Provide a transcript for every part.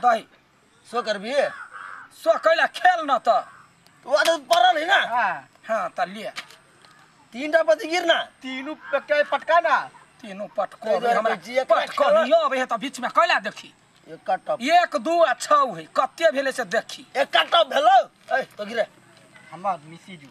दही सो करबी सो कैला खेल न त वो तो पड़ल है ना। हां त ले तीनटा पति गिर ना तीनू के पटका ना तीनू पटको हमरा पटको नहीं आबै है त बीच में कैला देखी एक टप 1 2 आ 6 है कते भेलै से देखी एक टप भेलौ ए तो गिरे हमर मिसी जू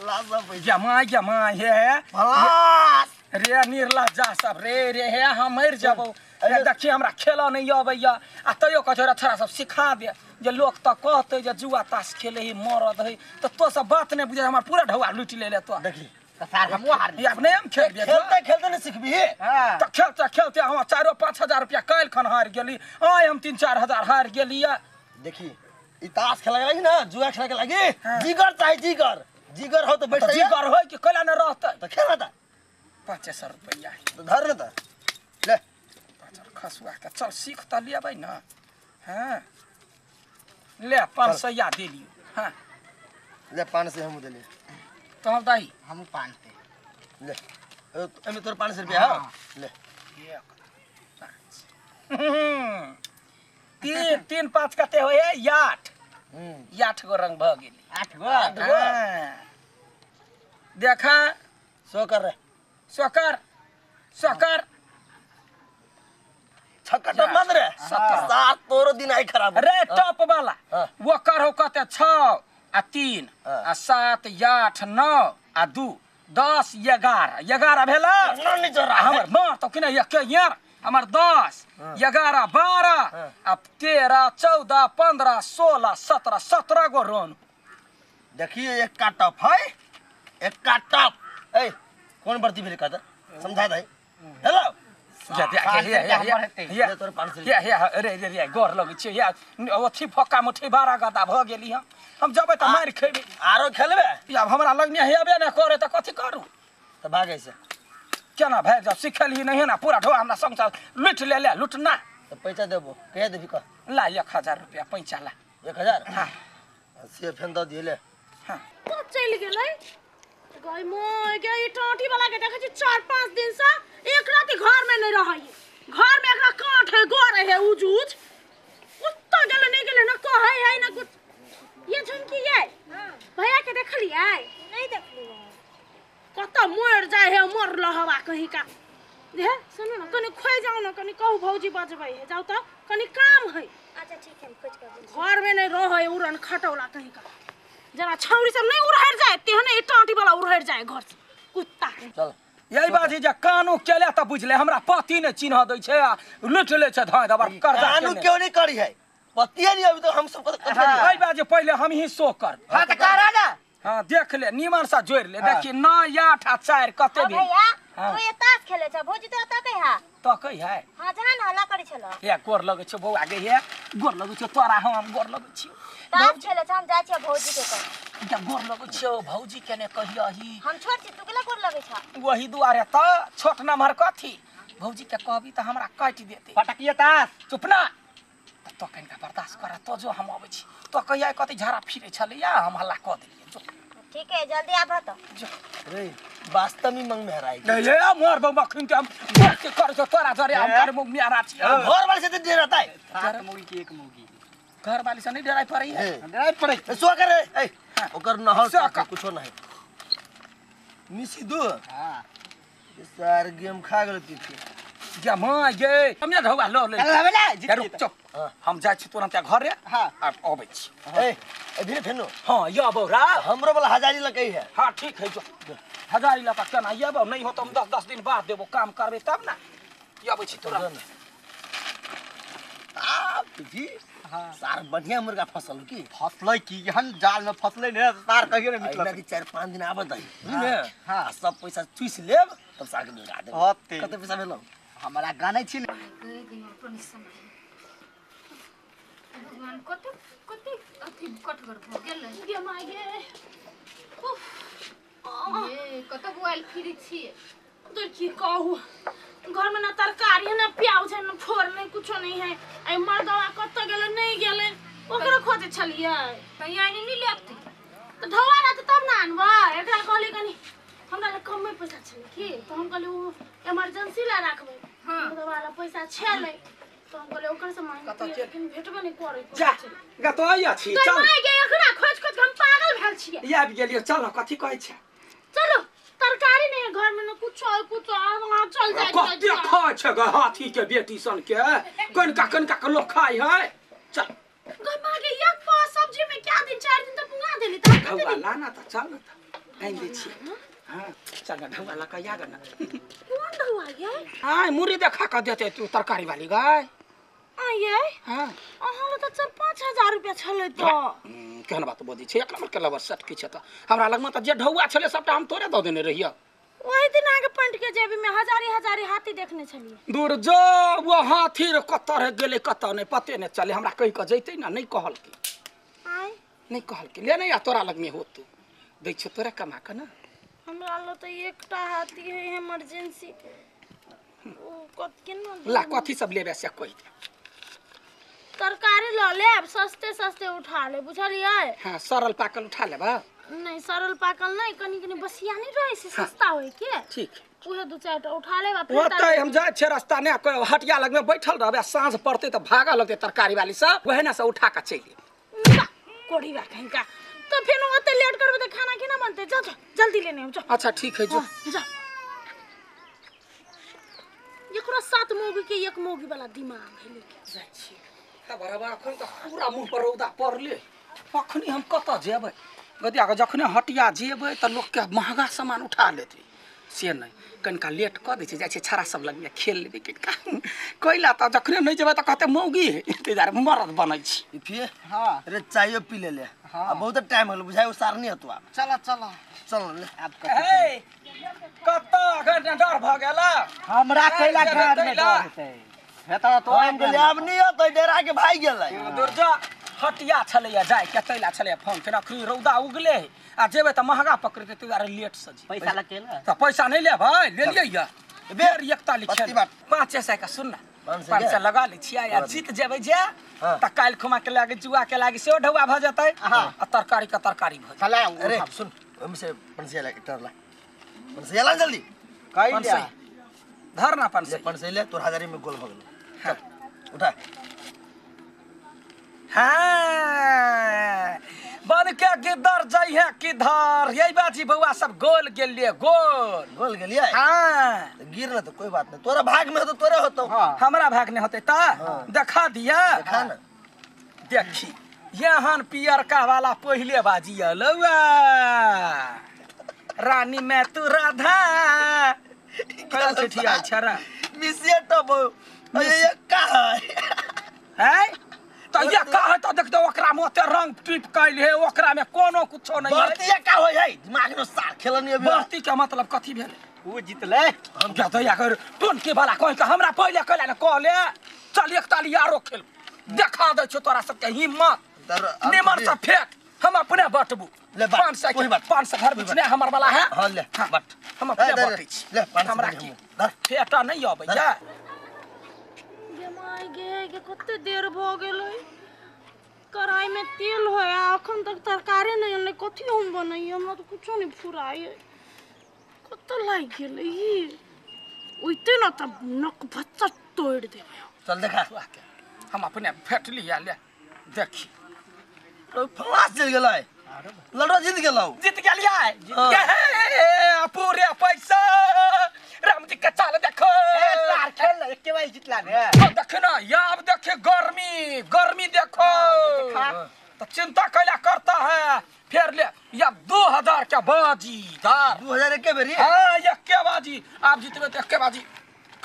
लाज पैसा या माय हे भलास रे निर्ला जा सब रे रे हे हम मर जबौ रे देखी हमरा खेल नहीं अबैया आ तैयो कहै रे छोरा सब सिखा दे जे लोक त कहतै जे जुआ ताश खेले ही मरद है त तो सब बात नहीं बुझे हमर पूरा ढौआ लूटि लेले तो देखी त सार हमहु हार आब नहीं हम खेल खेलते खेलते नहीं सिखबी। हां त खेलते खेलते हम 4-5 हजार रुपया काल्हि खन हारि गेली आइ हम 3-4 हजार हारि गेली। देखी ई ताश खेले लागि ना जुआ खेले लागि जिगर चाही जिगर जिगर हो तो बैठ जिगर हो कि कैला न रहतै त खेल त 500 रुपया त धर न त ले खसुआ के चल सीख त लेबै न। हां ले 500 दे लियो। हां ले 500 हमहु देली तो हम दही हमहु 500 ले एमे तोर 500 रुपया हो ले 1 5 3 3 5 कते होय 8 8 गो रंग भ गेली 8 गो देखा सो कर रे सो कर सो कर छक्का टप मत रे 7 तोरो दिन आई खराब रे टप वाला वो कर हो कते 6 आ 3 आ 7 8 9 आ 2 10 11 11 भेला हमर मार तो किना एक यार हमर 10 11 12 आ 13 14 15 16 17 17 गो रन। देखिए एक का टप है एक का टप ए कौन भर्ती भेल कहता समझा दे हेलो या या या या तोर 500 या या रे रे रे गोर लगै छै या ओथी फक्का मुठी 12 गदा भ गेली हम जबै त मारि खेबै आरो खेलबे या हमरा लगने हेबे न करे त कथि करू त भागै से केना भाग जा सिखलही नहीं ना पूरा ढोआ हमरा संग लूट ले ले लूटना त पैसा देबो कहिया देबी कह ला 1000 रुपया पैसा ला 1000 हां से फेन द दिए ले। हां तो चल गेलै गई मोय गे ई टाटी वाला के देखै छी 4-5 दिन से एक राति घर में नहीं रहै घर में एकरा कांठ है गोर है उज उज कुत्ता गेलै नहीं गेलै ना कहै है ना कुछ। ये झुमकी ये भैया के देखलियै नहीं देखलियै कत मर जाय है मर लहवा कहीं का हे सुनू ना कनी खोइ जाऊ ना कनी कहू भौजी बजबै है जाऊ त कनी काम है। अच्छा ठीक है हम खोज कर घर में नहीं रहै उड़न खटौला कहीं का जरा छौरी सब नहीं उड़हर जाए तेहने ई टाटी वाला उड़हर जाए घर से कुत्ता चल यही बात है जे कानू केले त बुझले हमरा पति ने चिन्ह दै छै आ लूट ले छै धाय दबर कर्जा कानू क्यों नहीं करी है पति नहीं अभी तो हम सब यही बात जे पहले हम ही सो कर। हां त करा ना। हां देख ले निमन सा जोड़ ले देखी 9 8 आ 4 कते भेल भैया तू ये ताश खेले छ भौजी तोरा तकै है तकै है। हां जहन हल्ला करै छलो हे गोर लगै छ बौआ गे हे गोर लगै छ तोरा हम गोर लगै छियौ ताश खेले छ हम जाइ छियै भौजी के कह या गोर लगै छियौ भौजी के ने कहियही हम छोट छी तू केला गोर लगै छ वही दुआरे त छोट नम्हर कथी भौजी के कहबी त हमरा काटि देते पटकिए ताश चुप ना त तो कनिका बर्दाश्त कर तो जो हम अबै छी तो कहिया कथी झाड़ा फिरै छलै या हम हल्ला क देलियै जो ठीक है जल्दी आबह त जो रे वास्तव में मंग में हराई नहीं ये मोर बम अखन के हम के कर जो तोरा जरे हम कर मुंह में हरा छी घर वाले से डराता है 7 मुर्गी की 1 मुर्गी घर वाली से नहीं डराई पड़ै है डराई पड़ै सो कर ए ओकर नहर कुछो नहीं मिसी दू। हां सार गेम खा गेल पीछे या मां ये हमने ढौआ लो ले ले रुक चुप हम जाइ छी तुरंत घर रे। हां आ अबै छी ए ए धीरे फेनो। हां या बौरा हमरो वाला हजारी लकै है। हां ठीक है जो हजारी लका केना येबो नहीं हो तो हम 10-10 दिन बाद देबो काम करबे तब ना अबै छी तुरंत। आ जी हां सार बढ़िया मुर्गा फसल की फसलै की एहन जाल में फसलै ने सार कहियो ने निकलत कि 4-5 दिन आबत है बुझले। हां सब पैसा चूस लेब तब सार के लगा देब। कते पैसा भेलौ हमरा गानै छी ने भगवान कते कते अथी कटगर भ गेलै गे my गे उफ ये कत बुआल फिरी छी तो की कहू घर में ना तरकारी है ना प्याज है ना फोर नहीं कुछो नहीं है। आई मर्दवा कत गेलै नहीं गेलै ओकरो खोजे छलियै त यानी नहीं लेती त ढौआ रहतै तब ना आनबै। एकरा कहली कनी हमरा लग कमे पैसा छलै की तो हम कहली उ इमरजेंसी ला राखबै। हां मर्दवा ला पैसा छलै तो हम कहले ओकर से मांगती लेकिन भेटबे नहीं करे। जा गतोय अछि चल चल। माय गे एकरा खोज खोज हम पागल भेल छियै। आबि गेलियो चल कथी कहै छै? चलो तरकारी नहीं है घर में न कुछ है कुछ वहां चल जाए। कते खाय छै ग हाथी के बेटी सन के कनिका कनिका के लोग खाय है। चल गै माय गे एक पाव सब्जी में क्या दिन 4 दिन त पुगा देली त ढौआ ला ना त चल न त आनि दै छियै। हां चल न ढौआ ला के आ ग न। कोन ढौआ यै? आय मुरी देखा के देते तू तरकारी वाली गाय। आ यै हां अहाँ ल त 4-5 हजार रुपया छलै त। केहन बात बजै छै? एक नंबर के लवर सेट की छै त हमरा लगमे त जे ढौआ छलै सबटा हम तोरे दऽ देने रहियै। ओहि दिन आगे पैंट के जेबी में हजारी हजारी हाथी देखने छलियै। दूर जो वो हाथी रे कतऽ रह गेलै कतऽ नहि पते नहि चले। हमरा कहि कऽ जैतै ने नहि कहलकै। आय नहि कहलकै ले नहि आ तोरा लगमे होतौ दै छियौ तोरा कमा कऽ न। हमरा ल त एकटा हाथी है इमरजेंसी ओ कत केना ला कथी सब लेबे से कहि दे। तरकारी ल लेब सस्ते सस्ते उठा ले बुझलियै? हां सरल पाकल उठा लेबा। नहीं सरल पाकल नहीं कनी कनी बसिया नहीं रहे से सस्ता होय के। ठीक उहे 2-4 टा उठा लेब आ फिर ओतै हम जाइ छियै रास्ता ने कोइ हटिया लगमे बैठल रहबै साँझ पड़तै त भागऽ लगतै तरकारी वाली सब ओहे ने से उठा के चलि एबै। कोढ़ी बा कहीं का तो फिर ओते लेट करबै त खाना केना बनतै? जा जा जल्दी लेने हम जा। अच्छा ठीक है जो जा। एकरा 7 मौगी के एक मौगी वाला दिमाग है लेके जाइ छियै। त बराबर अखन त पूरा मुँह पर रौदा पड़ले। अखनी हम कतऽ जेबै? गदिया के जखने हटिया जेबै त लोक के महंगा सामान उठा लेतै से नहि कनिका लेट कऽ दै छै। जाइ छै छड़ा सब लगमे खेल लेबै कनिका कैला त जखने नहि जेबै त कहतै मौगी है ताहि दुआरे मरद बनै छी। फिर हां अरे चायो पी ले ले। हां बहुत टाइम होल बुझाय सारनी हतु आब। चल चल चल ले आब ए कतऽ अखन डर भऽ गेल हमरा कैला घर में डर हेतै हेता तो हम गेलियै आब नहि होतै डरा के भागि गेलै। दुर्जा हटिया छलैया जाय के तैला छलैया फोन केना अखनी रौदा उगले आ जेबै त महंगा पकड़तै ताहि दुआरे लेट से जी। पैसा लगे ना त पैसा नहीं लेबै ले लियै या बेर एकता लिखल 500 के सुन ना 500 लगा लै छियै आ जीत जेबै जे त काल्हि खुमा के लागे जुआ के लागे सेहो ढौआ भऽ जेतै आ तरकारी के तरकारी भऽ जेतै। अरे सुन ओहिमे से 500 ला एकटा ला 500 ला जल्दी कैला धर ना 500 500 ले तोर हजारी में गोल भऽ गेलो। चल उठा। हाँ बन के गिदर जाइ है किधर यही बाजी बउआ सब गोल गेलिए गोल गोल गेलिए। हाँ गिर ना तो कोई बात नहीं तोरा भाग में हो तो तोरे होतो। हाँ। हमरा भाग नहीं होते ता देखा दिया। देखा ना देखी यहाँ पियरका वाला पहले बाजी अलौआ रानी मैं तू राधा कल ठिया छरा मिसिया टप ये का है है तो ये का है तो देख दो ओकरा में ओते रंग टिप कैल है ओकरा में कोनो कुछो नहीं है। बढ़ती का होय है दिमाग में सार खेलनी अभी। बढ़ती के मतलब कथी भेल? उ जीतले हम क्या तो या कर टोन के वाला कह के हमरा पहिले कहला न कहले चल एक ताली यारो खेल देखा दै छौ तोरा सबके हिम्मत निमन से फेंक हम अपने बटबू। ले 500 कोई बात 500 घर बीच ने हमर वाला है। हां ले बट हम अपने बटै छी ले 500 हमरा की फेटा नहीं आबै जा। गे my गे गे कते देर भ गेलै कढ़ाई में तेल होय आ अखन तक तरकारी नहीं अनलै कथी हम बनैयै हमरा त कुछो नहीं फुराय कत लागि गेलै ई ओइते न त नक भच्चा तोड़ देबै। चल देखा हम अपने फेट लिया ले देखी तो फलास चल गेलै लड़ो जीत गेलौ जीत गेलियै पूरे पैसा राम जी के चाल देखो। ए सार खेल एके बार जीतला ने देख ना अब देखे गर्मी गर्मी देखो तो चिंता कैला करता है फिर ले या 2000 के बाजी दार 2000 के बेरी। हां एके बाजी आप जीतबे त एके बाजी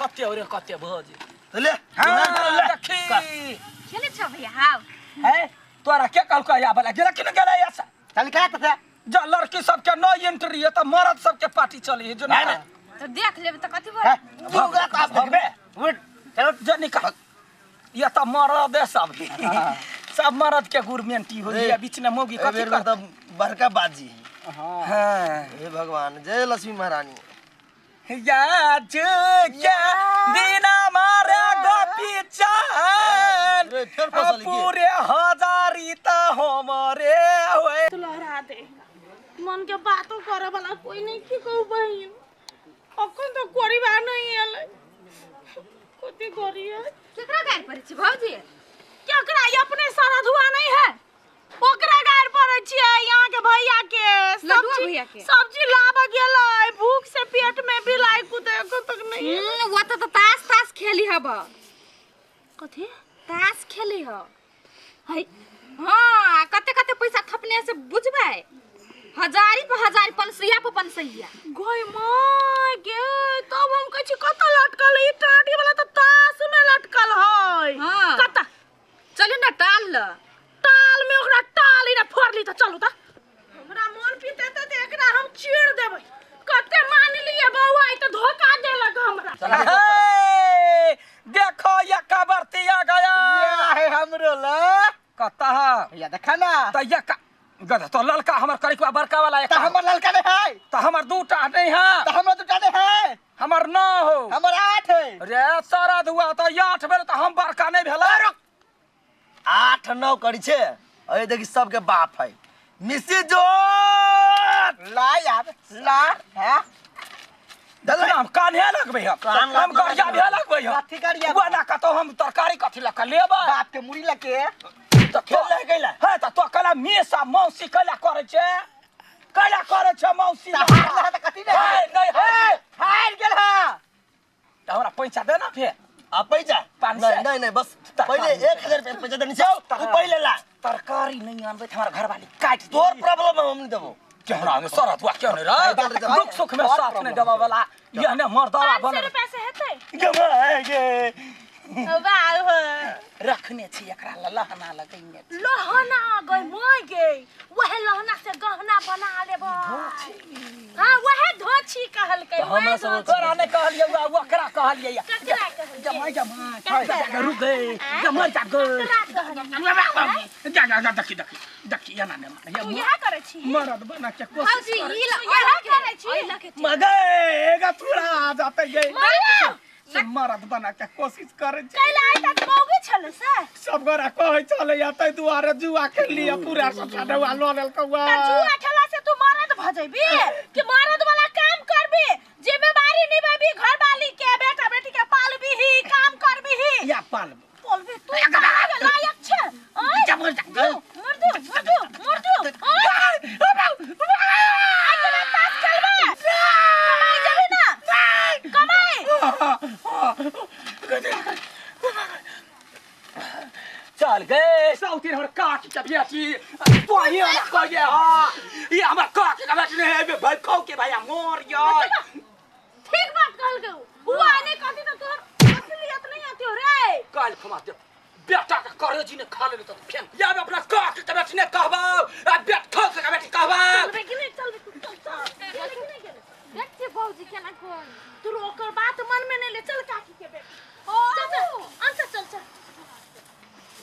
कते रे कते बाजी ले हां देखी खेले छ भैया। हां है तोरा के कहलको या वाला गेला कि न गेला ऐसा चल का त जा लड़की सबके नो एंट्री है त मर्द सबके पार्टी चली है जो ना तो देख लेब त कथि बोल तू का भगबे उठ चलो जो निकाल ये त मर्द है सब सब मर्द के गुरमेंटी हो या बीच में मौगी कथि कर त बड़का बाजी। हां हे भगवान जय लक्ष्मी महारानी। या क्या दिना मारे गोपी चांद पूरे हजारी त हमरे होए। तू लहरा दे मन के बातो करे वाला कोई नहीं की कहू बहिन अखन तो कोरीबा नहीं एलै कथी करिए केकरा गारि पड़ै छी भौजी? केकरा? ई अपने सारा धुआ नहीं है, ओकरा गारि पड़ै छियै। यहाँ के भैया के लड्डुआ भैया के। सब्जी लाबऽ गेलै, भूख से पेट में बिलाई कुदे तक नहीं। वो तो ताश ताश खेली हब। कथी ताश खेली ह? है हाँ, कते कते पैसा थपने से बुझबै, हजारी पर हजारी, पनसैया पर पनसैया। गई माय गे, तब हम कहै छी कतऽ लटकल है? ई टाटी वाला तऽ ताश में लटकल है। हाँ। कतऽ? चलू ना टाल ल। टाल में ओकरा टाल ही ना फोड़ली। तऽ चलू तऽ हमरा मोन पीते तऽ एकरा हम चीर देबै। कते मान लिए बौआ, ई तऽ धोखा देलक हमरा। हे, देखो यक्का बर्तिया गया। है हमरो ल कतऽ है? या देखा ना। तऽ यक्का गधा तो ललका हमर करिकवा बड़का वाला त एक हमर ललका नहीं है। तऽ हमर दूटा नहीं है। त हमरो दूटा नहीं है। हमर 9 हो। हमर 8 है। रे सारा धुआ तऽ 8 भेल तऽ हम बड़का नहीं भेला। 8 9 करी छे। अरे देखी सबके बाप है मिसी जोत ला यार ला है। देखना हम कान्हे लगबै हम। हम गरिया भी लगबै हम। कथी गरिया? उहा ना कतौ हम तरकारी कथी लऽ कऽ लेबै? बाप के मुड़ी लके तऽ खेल लए गेला। हे तऽ तो कला मेसा मौसी कैला करै छै? कैला करै छै मौसी? त हार लहा त कथी नहीं है, नहीं है। हार गेल हा। तऽ हमरा पैसा दे ना फेर। आ पैसा? 500। नहीं नहीं नहीं, बस पहले 1000 रुपया पैसा देनी छौ, तू पहले ला। तरकारी नहीं आनबै तऽ हमरा घरवाली काटि तोर प्रॉब्लम है, हम नहीं देबो। केहरा में सरत हुआ क्यों नहीं रे? दुख सुख में साथ नहीं देबा वाला यह ने मर्दावा 500 बनल। रुपया से हेतै? गे गे वाह हो। रखने छी एकरा ल लहना लगैने छी। लहना गई मोय गे, वह लहना से गहना बना लेबै। हाँ, वह धोछी कहलकै। तऽ हमरा वएह सब धोछी। तोरा नहि कहलियै, ओकरा कहलियै। ककरा कहलियै? जमाई जमाई जा रुक गए, जमाई जा गए। ककरा कहलियै? जा जा जा देखी देखी देखी एना नहि मारे। तू इएह करै छी? मरद बना के कोशिश भौजी करै। ई ल तू इएह करै छी? मगे एगा थोड़ा जाते गए। मरद! से मरद बना के कोशिश करै छै। कैला आइ तक मौगी छलै से? सब गोरा कहै छलै या ताहि दुआरे जुआ खेललियै पूरा सबटा डौआ लऽ लेलकौ। तऽ जुआ खेला से तू मरद भऽ जेबी कि मरद वाला काम करबी, जिम्मेवारी निभेबी, घरवाली के बेटा बेटी के पालबी, काम करबी? या पालबो। पालबी तू के लायक छै? आँय? जा मर जा। मर दो, मर दो, मर दो। आँय? आइ तोरा ताश खेलबै? कमाइ जेबी ना? कमाइ। चल गए साउथी हमर काकी के बेटी तोही हमरा कहिए। हाँ, ये हमर काकी के बेटी नहीं है भाई, खाओ के भैया मोर यार। ठीक बात कहलकै उ। उ आने कहती तऽ तोहर असलियत नहीं आती हो रे। काल खमा दे बेटा के करेजी ने खा लेले तऽ फेन या अपना